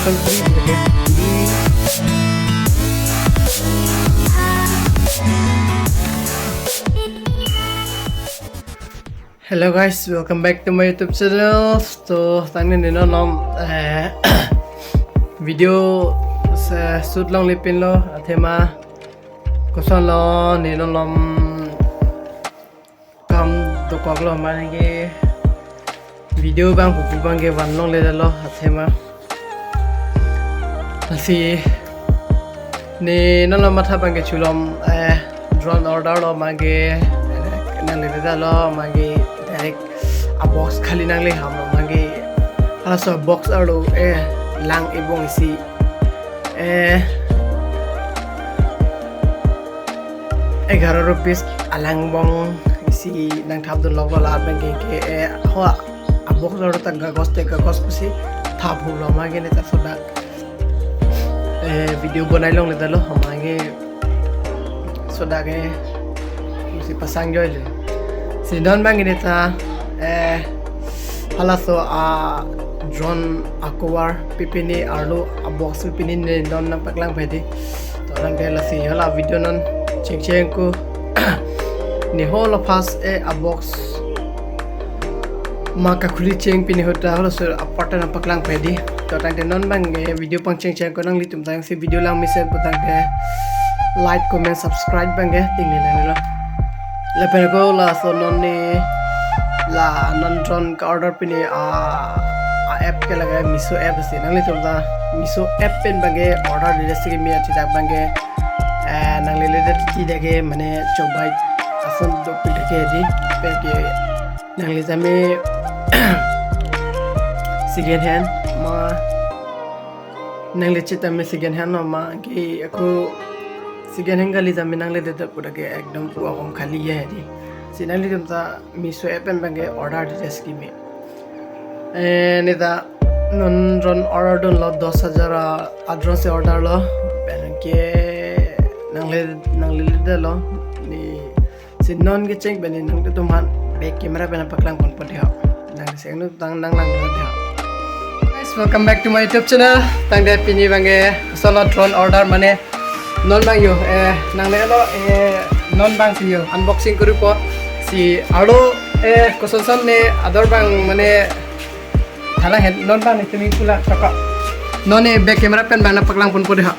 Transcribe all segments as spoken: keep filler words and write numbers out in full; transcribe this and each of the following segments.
Hello guys, welcome back to my YouTube channel. To tangte ne non lom, eh, video se shoot longle pinlo, athema kosonlo ne non lom kam dokoklo, mane ke video abang pupu abang ke van longledetlo athema. Lasi ne non lom matha abang ke chulom, eh, drone order lo, mane ke, eh, nangledetlo, mane ke direct a box khali nangle hamlo, mane ke halaso box arlo, eh, lang ibong isi, eh, egharo rupees alang bong isi nangthapdun loklo, la abang ke, ke, eh, hoa a box arlo ta kagos te kagos pusi thap humlo, mane ke ne ta sodak, eh, video bonai longledetlo, mane ke sodak ke pusi pasang joilo. Si non abang ke ne ta, eh, halaso a drone a cover pi pine arlo a box pi pine ne non nangpaklang pedi. To tangte lasi hala video non chengcheng ko ne holo first, eh, a box ma kakhuli cheng pine ahut ta halaso apart nangpaklang pedi. To tangte non abang ke video pangchengcheng ko, nanglitum tangsi video lang mesen pu tangte like, comment, subscribe abang ke tingni nangnelo. Lapen ko laso non ne la non drone ka order pine a, a app ke lake Meesho app si, nanglitum ta Meesho app pen abang ke order dile si kimi achidak abang ke, eh, nangleledet ti dake mane chobai ason dopik dake di, pen ke nangli tame second hand ma nangli chetame second hand lo, mane ke ako second hand kali tame nangledet pu dake ekdom pu akom khali ya di. Si nanglitum ta Meesho app pen abang ke order dile si kimi. Eh, ne ta non drone order dunlo, dos hajar a, a drone si order lo. Pen ke nangle, nangleledetlo. Ne si non kecheng pen ne nangtum aphan back camera pen nangpaklang ponpo dei ho. Nang seng nu tang nanglang lo dei ho. Guys, welcome back to my YouTube channel. Tangte pini abang ke solo drone order mane non abang yo, eh, nanglelo, eh, non abang si yo unboxing kuripo. Si arlo, eh, koson son ne ador abang mane thala hen non abang ne tumi pula kaka. Non ne back camera pen abang nangpaklang ponpo dei ha.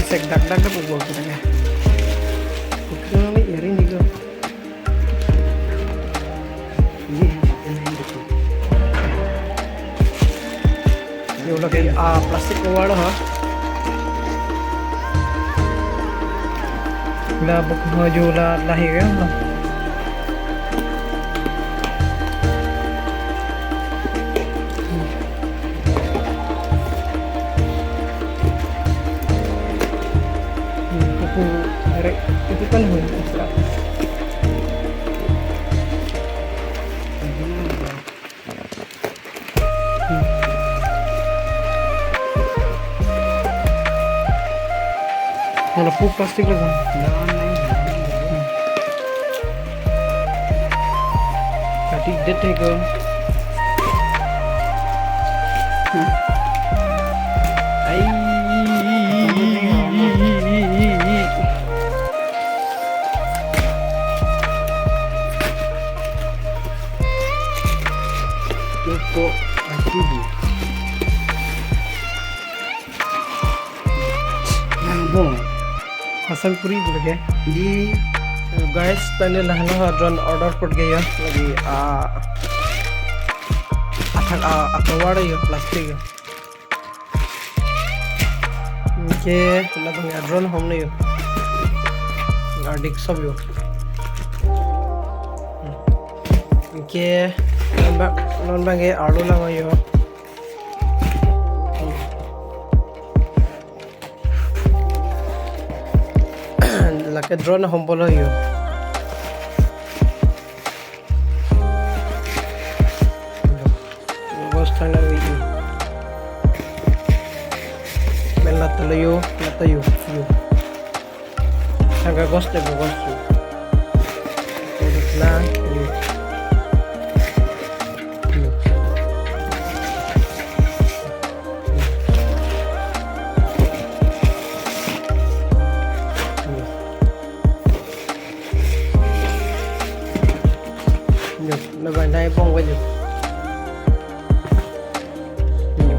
Sek dak dak dak buat kita ya. Bukan ini iri nih lo. Ini, ini, ini. Yo lagi, ah, plastic cover ha. La buk mo yo la lahi ya. Hmm, itu kan hoi extra. Wala pu plastic lagi. Kati det hai ko. Ai. Koko asidi. Nang bong. Asal puri boleh ke? Di, guys, tangte lahenlo drone order put gaya lagi, ah, athak, ah, a cover yo plastic yo. Anke, labang ya drone hom na yo. Gardik sob yo. Anke, non abang, non abang ke arlo lang yo. Lake drone hom bolo yo. Bos thang na wi. Men lata lo yo, lata yo, yo. Thang kagos te kagos yo. Na, hmm. Hmm. Hmm. Yo, na bai nai bong bai yo. Yo.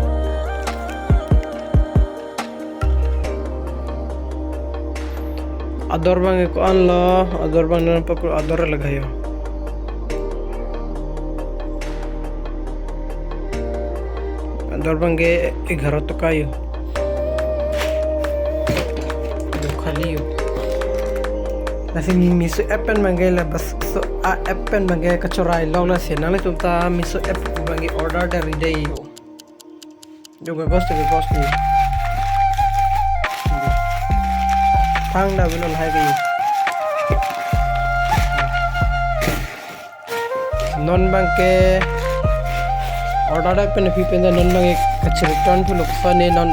Ador abang ko-an lo, ador abang non pakul ador lagei yo. Ador abang ke egharo toka yo. Yo khali yo. Lasi Meesho app pen abang ke la bas so a app pen abang ke kachorai lok, lasi nanglitum ta Meesho app abang ke order dari dei yo. Yo kagos te kagos ni. Thang da bilon hai ke. Non abang ke order da pen aphi pen da non abang ke kachi return pu luksa ne non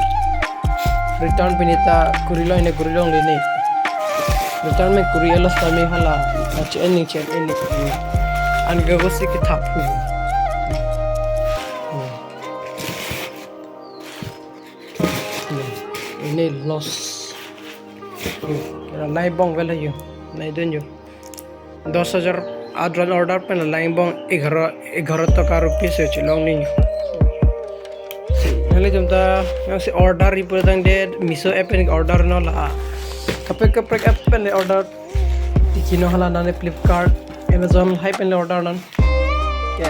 return pini ta kuri lo ne kuri longle ne. Return me kuri elo sami hala. Achi ending chen ending. An kagos si kethap pu. Hmm. Ini loss. Hmm. Kira nai bong vel yo. Nai dun yo. Dos hajar adron order pen la lang bong egharo, egharo toka rupees yo chilong ni. Nanglitum ta, yang si order ipu tangte Meesho app pen order non la. Kaprek kaprek app pen order. Tiki non hala nane Flipkart, Amazon hai pen order non. Ke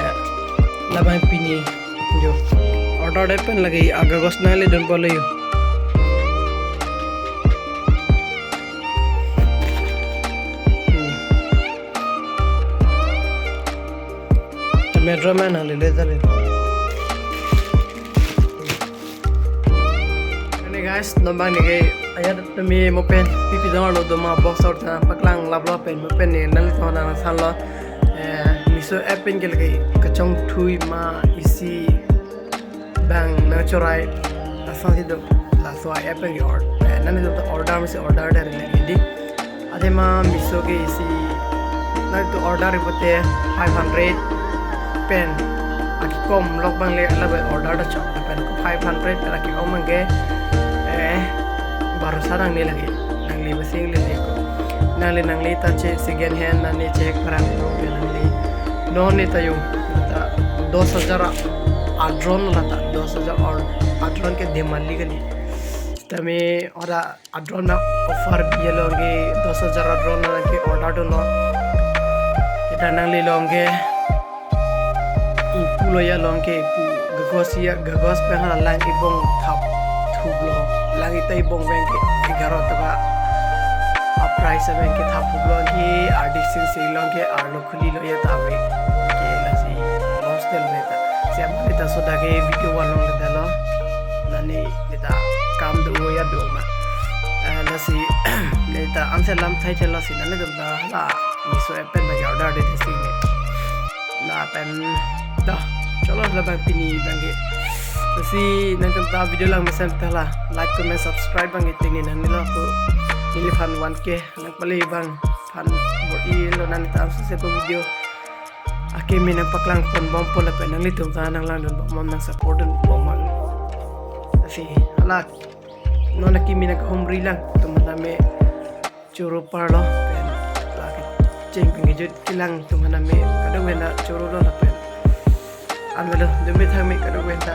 labang pini yo. Order da pen lagei a kagos nangle dun polo yo. Hmm. Metro man nangle le tale. Ini guys, non abang ne ke ajat tumi mo pen pipi dong lo do ma box order paklang lap lo pen mo pen ne nal to na san lo. Eh, Meesho app pen ke lagei kachongthui ma isi abang nangchorai asang si do laso app pen ke order. Eh, nanglitum ta order masi order dari lagi di. Athema Meesho ke isi nanglitum order ipote five hundred pen. Aki kom lok abang le ala order da chok pen ko five hundred pen aki om abang ke, eh, barosa nangne lagi. Nangli basing le ne ko. Nangli nangli ta che second hand nangli che parang ko nangli. Non ne ta yo ta dos hajar adron la ta dos hajar adron ke Diwali kali. Tame ora adron na offer bi along ke dos hajar adron na ke order do no. Kita nangli along ke ipu lo ya along ke ipu gagos ya gagos pen hala lang ibong thap thup lo. Lang ita ibong abang ke egharo toka. A price abang ke thap thup lo ke ardi sing sing along ke arlo khuli lo ya ta ave. Ke lasi loss del ne ta. Siam ne ta soda ke video one long le ta lo. Nani ne ta kam do ya do ma. Eh, lasi ne ta answer lam thai thelo si nani dum ta la Meesho app pen ba order de si ne. Lapen dah, cholo labang pini abang ke. Lasi nangtum ta video lang mesen ta la like, comment, subscribe abang ke tingni nangni lo ko neliphan one K nang pali abang phan bor-i lo nangtum ta amsi se ko video. Akimi nangpaklang pon bom po lapen nanglitum ta nang lang dun bom nang support dun bom. Lasi hala non akimi nang humri lang tum tame choro parlo pen lake cheng pen kejut kelang tum tame kadokave ta choro lo lapen. An velo dumi thang me kadokave ta